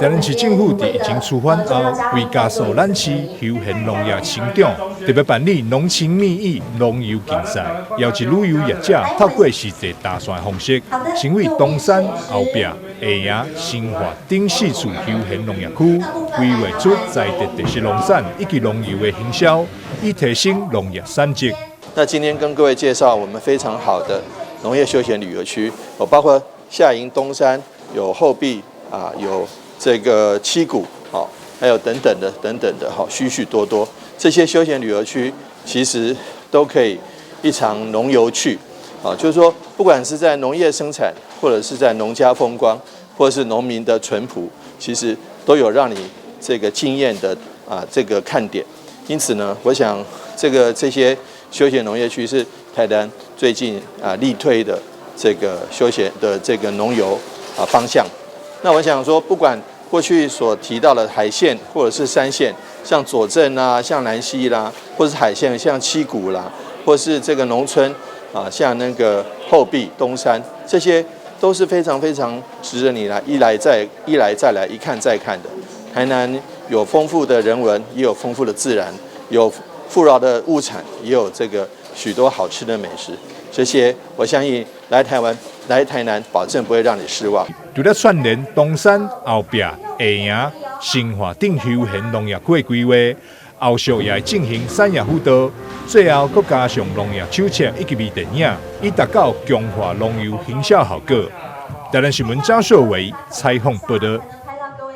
台南市政府佇疫情趨緩後，為加速咱市休閒農業成長，特別辦理農情蜜意農遊競賽，邀請旅遊業者透過實際搭線方式，成為東山、後壁、下營、新化等四處休閒農業區，規劃出在地特色農產以及農遊的行銷，以提升農業產值。那今天跟各位介紹我們非常好的農業休閒旅遊區，有包括下營東山，有後壁啊，有這個七股，好，還有等等的等等的，哈，許許多多這些休閒旅遊區，其實都可以一嘗農遊趣，啊，就是說，不管是在農業生產，或者是在農家風光，或者是農民的淳樸，其實都有讓你這個驚豔的啊這個看點。因此呢，我想這些休閒農業區是台南最近啊力推的這個休閒的這個農遊啊方向。那我想說，不管過去所提到的海線或者是山線，像左鎮啊、像蘭溪啦，或者是海線像七股啦，或是這個農村啊，像那個後壁、東山，這些都是非常非常值得你來一來再一來再來一看再看的。台南有豐富的人文，也有豐富的自然，有富饒的物產，也有這個許多好吃的美食。這些我相信來台灣、來台南，保證不會讓你失望。除了串聯東山、後壁、下營、新化等休閒農業區的規劃，後續也會進行產業輔導，最後閣加上農業手冊以及微電影，以達到強化農遊行銷效果。台南新聞張秀偉採訪報導。